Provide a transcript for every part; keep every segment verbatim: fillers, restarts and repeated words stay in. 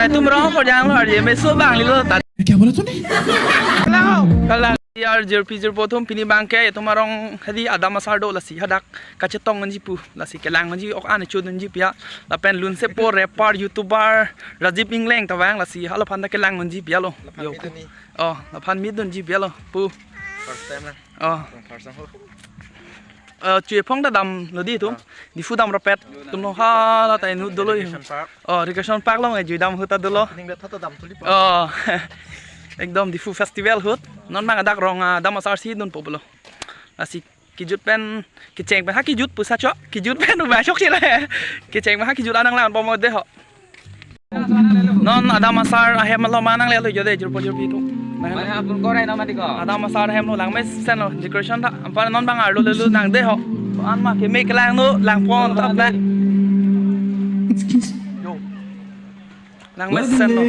Itum rong ko janglo, arje meso bang lilo ta. Kya bola tune? Kalang, kalang. Ar jirpi jirpo atum, pini abangke itum arong hadi Adam Asar do, lasi hadak kachetong nangji pu, lasi kelang nangji, ok an chu nangji pia. Lapen lunsepo rapper, YouTuber Rajiv Engleng ta vang, lasi hala aphan ta kelang nangji pia lo. Yo. Oh, laphan meet dunji pia lo pu. First time na. Oh. First time ho. Eh, chuiphong ta damlo di itum. Ah. Diphu damrapet. Itum lo hala ta inut dolo. Recreation Park. Oh, Recreation Park along ejui dam ahut ta dolo. Ning bet tha ta dam thuli pa. Oh. Ekdom Diphu festival ahut. Non abang adak rong, ah, Adam Asar si dunpo pulo. Lasi kejut pen, kecheng pen, ha kejut pusa chok, kejut pen uba chok sila. Kecheng pen ha kejut anang lang bomlo de ho. Non Adam Asar ahem lo ma nanglelo jo de, jirpo jirpi atum. Mana apun korai nama di ko? Adam Asar ahem lo langmesenlo, decoration ta. Anpar non abang arlo lelo nang de ho. An ma keme kelang lo, langpon tap na. Yo. Langmesenlo.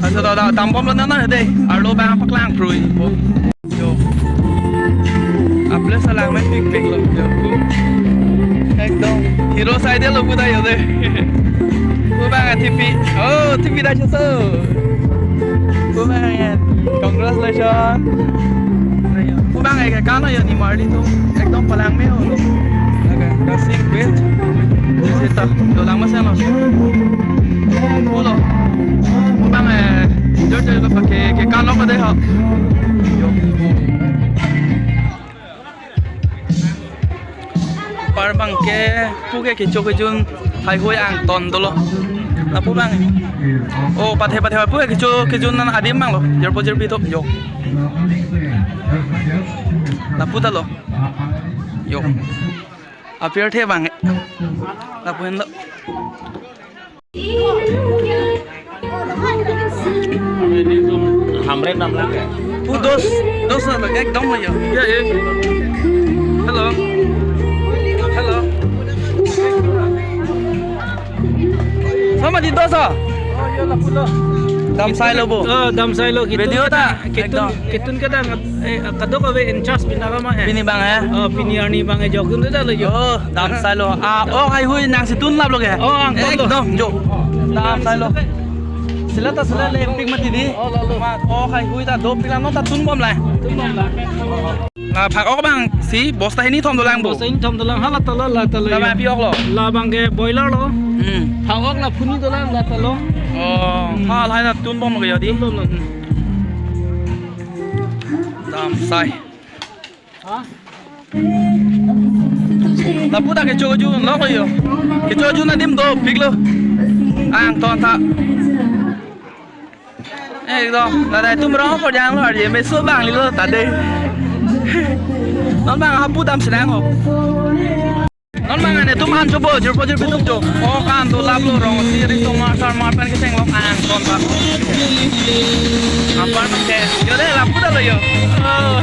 Aso da, da, dambomlo nana de. Arlo abang paklang prui. Yo. Aples alang me pik pik lo. Yo. Ekdom. Hero side lo kuda yo de. Pu abang T P. Oh, T P da so. Pu abang. Congratulations. Pu abang ke kan yo ni marli tu. Ekdom palang me ho. Oke, kasih bit. Sita, dolang mas ya lo. Pulo. Pu abang, eh, jor jor lo pakai ke kan lo pada ha. Yo. Anpar abangke pu ke kecho kejun haihui angton dolo. Lapu abang. Oh, pathe pathe pu ke kecho kejun nang adim abang lo. Jirpo jirpi atum. Yo. Lapu ta lo. Yo. Apirthe abang. Lapu henlo. Hamren namlang ya? Oh, dos, dos na lagi, ekdom aja. Ya, ya. Hello. Hello. Sama di dos ah? Oh, ya lah pula. Damsai lo bo. Oh, damsai lo gitu. Video ta? Ketun, ekdom. Ketun kadang, eh, kadokave in charge pina kama eh. Pini abang eh? Oh, pini arni abang eh jokun tu dah lo yo. Oh, damsai lo. Ah, oh, haihui nang si tun lap lo ke? Oh, angkon lo. Ekdom, jo. Damsai lo. Sila ta sila le pik mati di. Oh, lalu. Ma, oh, haihui ta dopik lang non ta tunbom la. Tunbom la. La phak ok abang si bosta hini thom dolang bo. Bosta hini thom dolang, hala ta lo, la ta lo. La yo. Abang pi ok lo? La abangke boiler lo. Hmm. Phak ok la phuni dolang, la ta lo. Oh, hmm. Hal hai na tunbom lo ke yo di. Tunbom lo. Hmm. Damsai. Lapu ta kecho kejun lo ko yo. Kecho kejun adim dopik lo. Angton ta. Ekdom, la dai atum rong ko janglo, arje meso bang lilo ta de. Non abang hapu damsi nang ho. Non abang ane atum han chopo, jirpo jirpi atum cho. Oh, kan do lap lo rong si ri to mar sar mar pen kecheng lo angton ta. Anpar ke, yo de lapu ta lo yo. Oh.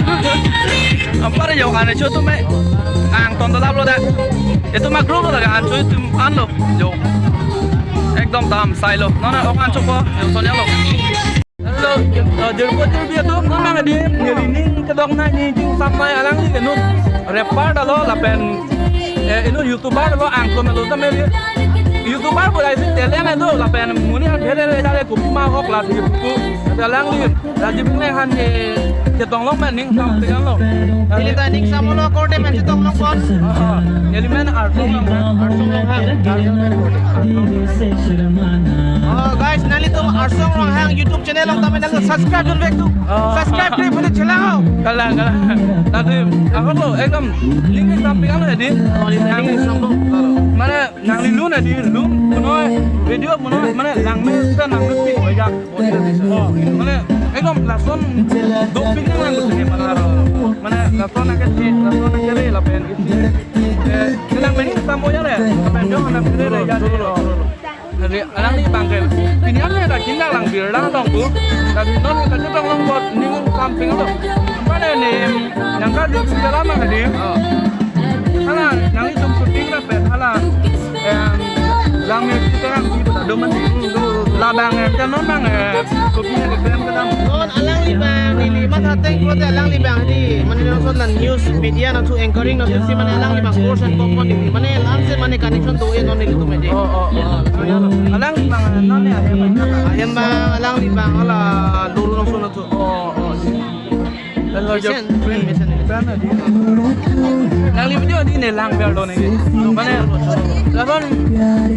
Anpar yo ane cho atum eh. Angton ta lap lo da. Itum a group lo da, an cho atum an lo. Yo. Ekdom damsai lo. Non ok an chopo, yo sonya lo. Hello, eh, jirpo jirpi atum, non abang adi, neli ning kedong na ni jing sampai alangli ke non. Rapper ta lo lapen, eh, inut YouTuber ta lo angklong lo ta meli. YouTuber pura isi talent do lapen monit aphan phere re jale kopi ma ok la di pu. Alangli, Rajiv Engleng aphan ke chetong long men ning sampai lo. Neli ta ning samlo korte men chetong long pon. Ah, neli men Arsong Ronghang. Arsong Ronghang. Oh, guys, nanglitum Arsong Ronghang YouTube channel along tame nang subscribe dunvek tu. Oh. Subscribe kri puni channel ho. Kalang, kalang. Tadi, apa lo? Ekdom, ning sampai kan adi. Oh, ning sampai. Mane, nangli lun adi, lun, punoi, video punoi, mane, langme, ta langme pi, wajak. Oh, mane, ekdom lason dopik nang lang sini, mane, mane, lason aket si, lason aket re, lapen isi. Eh, kelang meni ketamo ya le, lapen jong anak kere re ya de. Jadi, alangli abangke. Pini ane ta kinda lang bir lang tong tu. Tapi non kita tu tong long bot ning samping tu. Mane ni, yang kan di dalam mana di? Oh. Hala, nanglitum shooting lapen hala. Em, langme kita orang di doman di. La Bang, eh, kita non bang, eh, kopi na kekrem kedam. Non alangli bang, neli matha ateng pulote alangli bang di, mane non son news media nangthu anchoring nangthu si mane alangli bang course and course neli, mane lang si mane connection do-e non nelitum aja. Oh, oh, oh. Alangli bang, eh, non ya, ya, bang. Ahem bang, alangli bang, ala luru nangso nangthu. Oh, oh. Hello, Jason, friend, Jason. Friend aja. Nangli video di ne lang biar lo ne. Mane, laban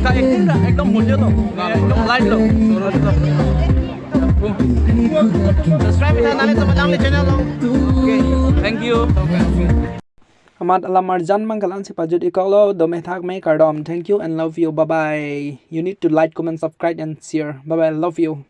ka acting ta ekdom mujhe to. Ekdom light lo. Subscribe kita nangli to alangli channel lo. Okay, thank you. Amat alam arjan mang kalang si pajut-iklo, dome thakme kardom. Thank you and love you. Bye bye. You need to like, comment, subscribe and share. Bye bye. Love you.